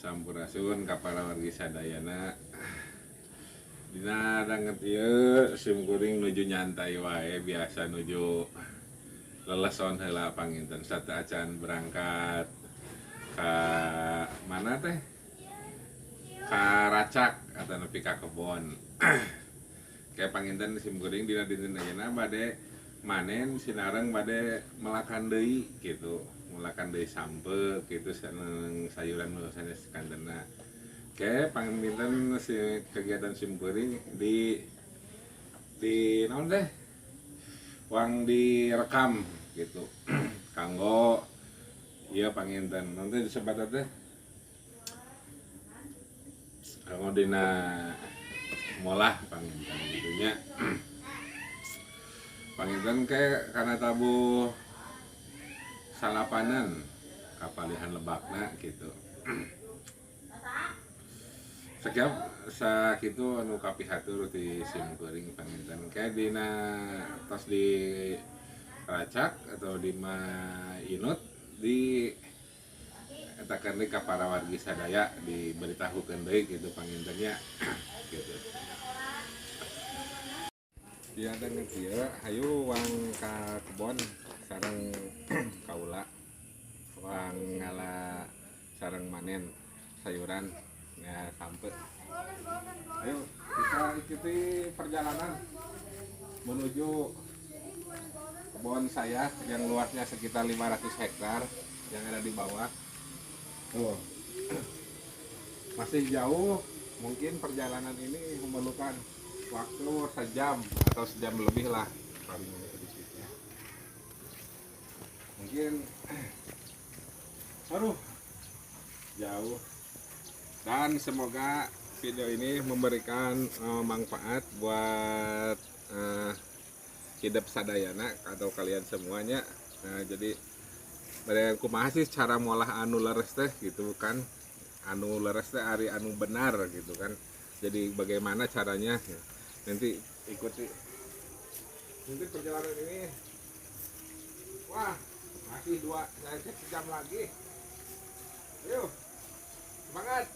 Sampurasun ka para wargi sadayana. Dina danget ieu sim kuring nuju nyantai wae biasa nuju leleson heula panginten sateuacan berangkat ka mana teh? Ka Racak atau nepi ka kebon. Kayak panginten sim kuring dina dinten ayeuna bade manen sinareng bade melakan deui gitu. Melakan deui sampeu gitu sareng sayuran nu sanes kantena. Oke, panginten si kegiatan sim kuring di naon teh? Wang direkam gitu. Kanggo ieu panginten nanti disebut teh kanggo dina molah panginten gitu nya. Panginten ke karena tabuh salapanan kapalihan lebakna gitu. Sekian sakitu anu kapihatur ti sim kuring panginten ke dina tos di Racak atau di Mainut di etakeun deui ka para wargi sadaya diberitahukeun deui gitu pangintennya gitu. Dia dengan dia, hayu wang ka kebon sareng kaula, wang ngala sareng manen sayuran ya sampe. Ayo kita ikuti perjalanan menuju kebon saya yang luasnya sekitar 500 hektar yang ada di bawah. Tuh. Masih jauh, mungkin perjalanan ini memerlukan waktu sejam atau sejam lebih lah paling sedikitnya. Mungkin aduh jauh. Dan semoga video ini memberikan manfaat buat hidup sadayana atau kalian semuanya. Nah, jadi bade kumaha sih cara molah anu leres teh gitu kan? Anu leres teh ari anu benar gitu kan. Jadi bagaimana caranya? Nanti ikuti. Nanti perjalanan ini, wah masih 2, saya cek sejam lagi. Ayo, semangat.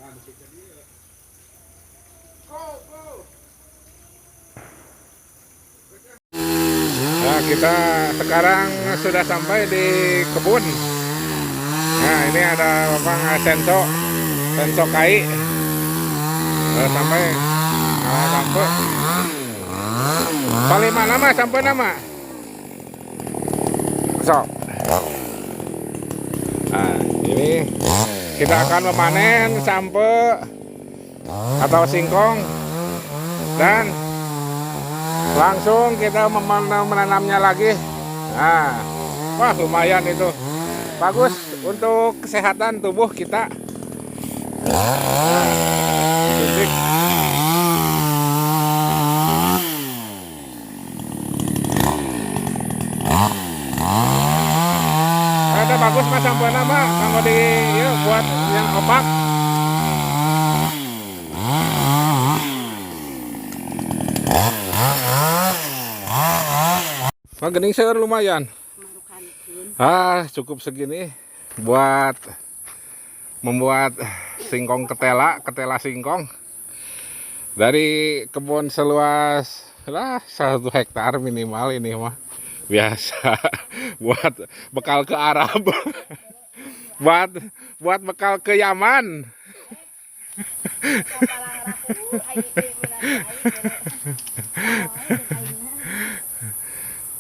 Nah, musiknya dia. Go, go. Nah, kita sekarang sudah sampai di kebun. Nah, ini ada Bapak Senso, Senso Kai. Sudah sampai. Nah, sampai. Paling mana mah sampai nama? Sok. Nah, ini kita akan memanen sampe atau singkong dan langsung kita menanamnya lagi. Nah, wah lumayan itu, bagus untuk kesehatan tubuh kita. Nah, ada bagus mas sampeu nama kalau di ya, buat yang opak. Wah, gening seueur lumayan. Ah, cukup segini buat membuat singkong ketela, ketela singkong dari kebun seluas lah 1 hektar minimal ini mah. Biasa buat bekal ke Arab. buat bekal ke Yaman.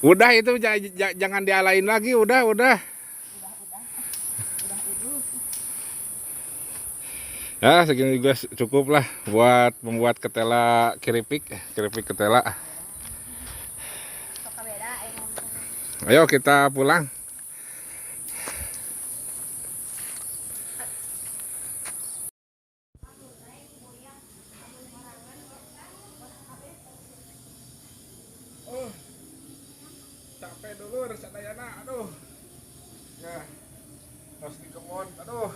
Udah itu jangan dialain lagi, udah. Ya segini juga cukup lah buat membuat ketela keripik, keripik ketela. Ayo kita pulang. Oh, capek dulu sadayana, aduh. Ya, terus di kebun, aduh.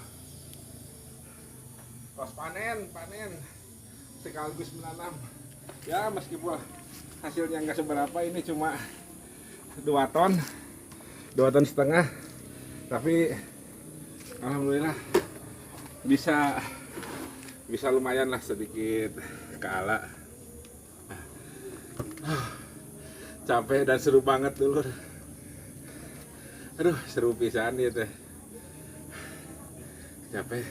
Terus panen sekaligus menanam. Ya meskipun hasilnya nggak seberapa, ini cuma 2 ton. 2,5 ton, tapi alhamdulillah bisa bisa lumayan lah sedikit kalah. Capek dan seru banget, dulur. Aduh, seru pisan ya teh. Capek.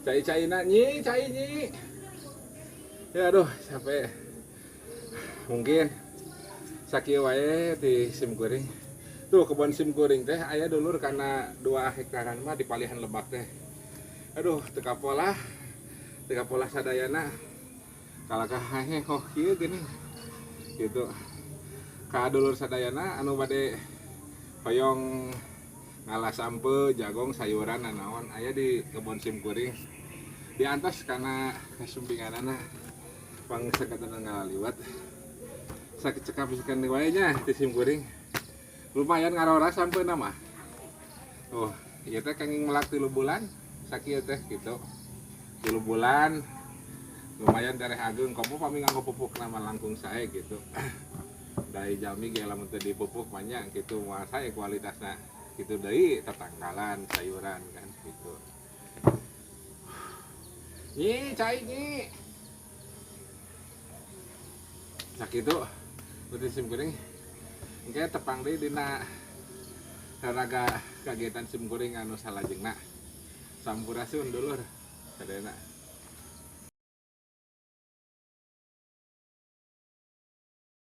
Cai cai nak nyi, cai nyi. Ya aduh, capek. Mungkin sakieu wae di sim kuring. Tuh kebun sim kuring teh aya, dulur, karena 2 hektaran mah di palihan lebak teh. Aduh, teu kapolah. Teu kapolah sadayana. Kalakah kok kieu gini. Gitu. Ka dulur sadayana anu bade hoyong ngala sampeu, jagong, sayuran, nanaon aya di kebun sim kuring. Diantos karena kasumpinganana pangsekatana ngaliwat. Sakecekap pisan wae nya di sim kuring. Lumayan ngarora sampeuna mah. Oh, ieu teh kenging melak 3 bulan sakieu teh gitu. 3 bulan lumayan tereh ageung, komo pami nganggo pupuk nama langkung sae gitu. Dari jalmi ge lamun teu dipupuk banyak gitu moal sae kualitasna. Gitu deui tetangkalan sayuran kan gitu. Nyi, cai nyi. Sakitu berarti sim kuring. Engke tepang deui dina raraga kagiatan sim kuring anu salajengna. Sampurasun, dulur sadayana.